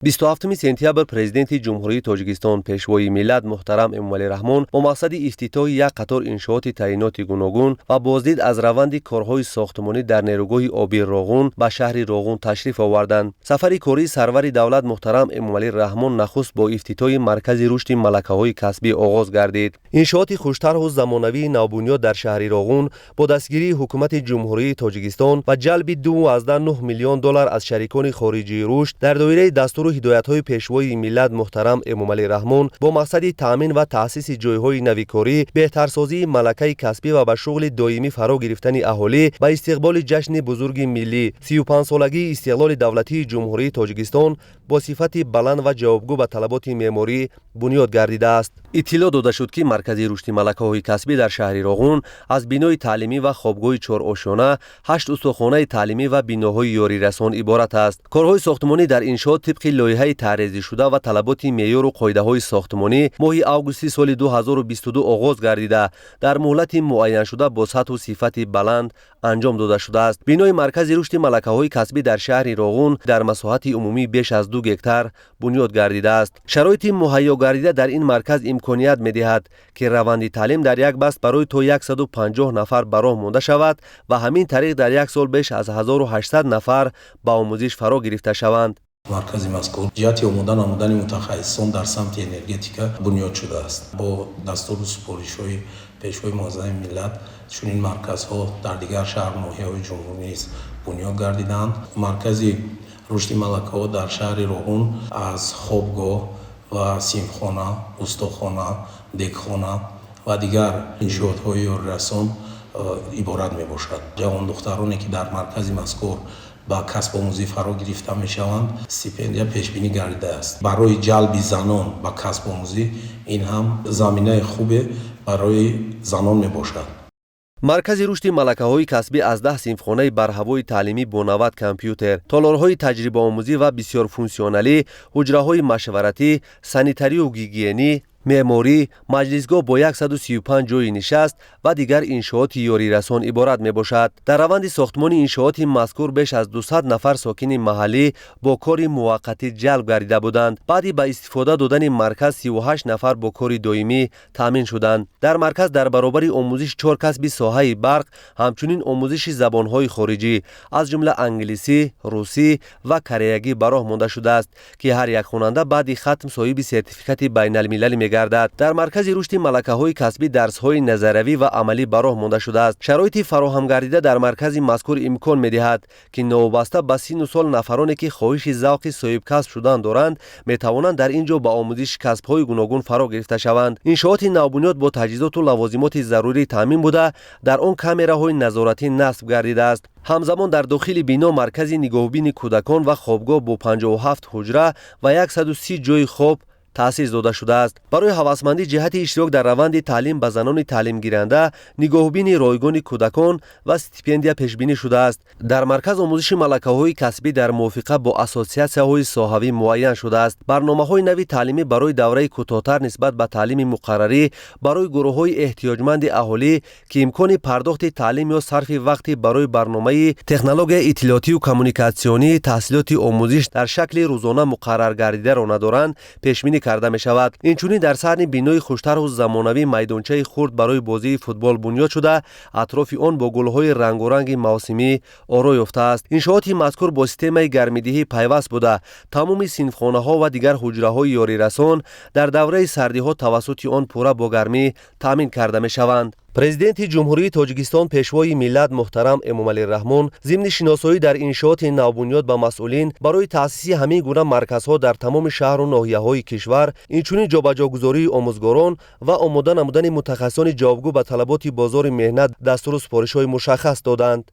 27 сентябр Президенти Ҷумҳурии Тоҷикистон, Пешвои миллат муҳтарам Эмомалӣ Раҳмон бо мақсади ифтитоҳи як қатор иншооти таъиноти гуногун ва боздид аз раванди корҳои сохтмонӣ дар нерӯгоҳи обии Роғун ба шаҳри Роғун ташриф оварданд. Сафари кории сарвари давлат муҳтарам Эмомалӣ Раҳмон нахуст бо ифтитоҳи Маркази рушди малакаҳои касбӣ оғоз гардид. Иншооти хуштарҳу замонавии навбунёд дар шаҳри Роғун бо дастгирии Ҳукумати Ҷумҳурии Тоҷикистон ва ҷалби 2,9 миллион доллар аз шарикони хориҷии рушд дар доираи дастуру ҳидоятҳои Пешвои миллат муҳтарам Эмомалӣ Раҳмон бо мақсади таъмин ва таъсиси ҷойҳои нави корӣ, беҳтарсозии малакаи касбӣ ва ба шуғли доимӣ фаро гирифтани аҳолӣ, ба истиқболи ҷашни бузурги миллӣ, 35-солагии истиқлоли давлатии Ҷумҳурии Тоҷикистон, бо сифати баланд ва ҷавобгӯ ба талаботи меъморӣ бунёд гардидааст. Иттилоъ дода шуд, ки Маркази рушди малакаҳои касбӣ дар шаҳри Роғун аз бинои таълимӣ ва хобгоҳи чорошёна, ҳашт устохонаи таълимӣ ва биноҳои ёрирасон иборат аст. Корҳои сохтмонӣ дар иншоот тибқи лоиҳаи тарҳрезишуда ва талаботи меъёру қоидаҳои сохтмонӣ моҳи августи соли 2022 оғоз гардида, дар муҳлати муайяншуда бо сатҳу сифати баланд анҷом дода шудааст. Бинои Маркази рушди малакаҳои касбӣ дар шаҳри Роғун дар масоҳати умумӣ беш аз 2 гектар бунёд гардидааст. Шароити муҳайё гардида дар ин марказ имконият медиҳад, ки раванди таълим дар як баст барои то 150 нафар ба роҳ монда шавад ва ҳамин тариқ дар як сол беш аз 1800 нафар ба омӯзиш фаро гирифта шаванд. Маркази мазкур ҷиҳати омода намудани мутахассисон дар самти энергетика бунёд шудааст. Бо дастуру супоришҳои Пешвои муаззами миллат чунин марказҳо дар дигар шаҳру ноҳияҳои ҷумҳурӣ низ бунёд гардиданд. Маркази рушди малакаҳо дар шаҳри Роғун аз хобгоҳ ва синфхона, устохона, дегхона ва дигар иншоотҳои ёрирасон иборат мебошад. Ҷавондухтароне, ки дар маркази мазкур ба касбомӯзӣ фаро гирифта мешаванд, стипендия пешбинӣ гардидааст. Барои ҷалби занон ба касбомӯзӣ ин ҳам заминаи хубе барои занон мебошад. Маркази рушди малакаҳои касбӣ аз 10 синфхонаи барҳавои таълимӣ бо 90 компютер, толорҳои таҷрибаомӯзӣ ва бисёрфунксионалӣ, ҳуҷраҳои машваратӣ, санитарию гигиенӣ, меъморӣ, маҷлисгоҳ бо 135 ҷойи нишаст ва дигар иншооти ёрирасон иборат мебошад. Дар раванди сохтмони иншооти мазкур беш аз 200 нафар сокини маҳаллӣ бо кори муваққатӣ ҷалб гардида буданд. Баъди ба истифода додани марказ 38 нафар бо кори доимӣ таъмин шуданд. Дар марказ дар баробари омӯзиши чор касби соҳаи барқ, ҳамчунин омӯзиши забонҳои хориҷӣ, аз ҷумла англисӣ, русӣ ва кореягӣ ба роҳ монда шудааст, ки ҳар як хонанда баъди хатм соҳиби сертификати байналмилалӣ мегардад. Дар Маркази рушди малакаҳои касбӣ дарсҳои назариявӣ ва амалӣ ба роҳ монда шудааст. Шароити фароҳамгардида дар маркази мазкур имкон медиҳад, ки новобаста ба синну сол нафароне, ки хоҳиши завқи соҳибкасб шудан доранд, метавонанд дар ин ҷо ба омӯзиши касбҳои гуногун фаро гирифта шаванд. Иншооти навбунёд бо таҷҳизоту лавозимоти зарурӣ таъмин буда, дар он камераҳои назоратӣ насб гардидааст. Ҳамзамон дар дохили бино маркази нигоҳубини кӯдакон ва хобгоҳ бо 57 ҳуҷра ва 130 ҷойи хоб таъсис дода шудааст. Барои ҳавасмандӣ ҷиҳати иштирок дар раванди таълим ба занони таълимгиранда нигоҳубини ройгони кӯдакон ва стипендия пешбинӣ шудааст. Дар марказ омӯзиши малакаҳои касбӣ дар мувофиқа бо ассотсиатсияҳои соҳавӣ муайян шудааст. Барномаҳои нави таълимӣ барои давраи кӯтоҳтар нисбат ба таълими муқаррарӣ барои гурӯҳҳои эҳтиёҷманди аҳолӣ, ки имкони пардохти таълим ё сарфи вақти барои барномаи технологияи иттилоотию коммуникатсионӣ таҳсилоти омӯзиш дар шакли рӯзона муқарраргардидаро надоранд, пешбинӣ карда мешавад. Инчунин дар саҳни бинои хуштарҳу замонавӣ майдончаи хурд барои бозии футбол бунёд шуда, атрофи он бо гулҳои рангоранги мавсимӣ оро ёфтааст. Иншооти мазкур бо системаи гармидиҳӣ пайваст буда, тамоми синфхонаҳо ва дигар ҳуҷраҳои ёрирасон дар давраи сардиҳо тавассути он пурра бо гармӣ таъмин карда мешаванд. Президенти Ҷумҳурии Тоҷикистон, Пешвои миллат муҳтарам Эмомалӣ Раҳмон зимни шиносоӣ дар иншооти навбунёд ба масъулин барои таъсиси ҳамин гуна марказҳо дар тамоми шаҳру ноҳияҳои кишвар, инчунин ҷобаҷогузории омӯзгорон ва омода намудани мутахассисони ҷавобгӯ ба талаботи бозори меҳнат дастуру супоришҳои мушаххас доданд.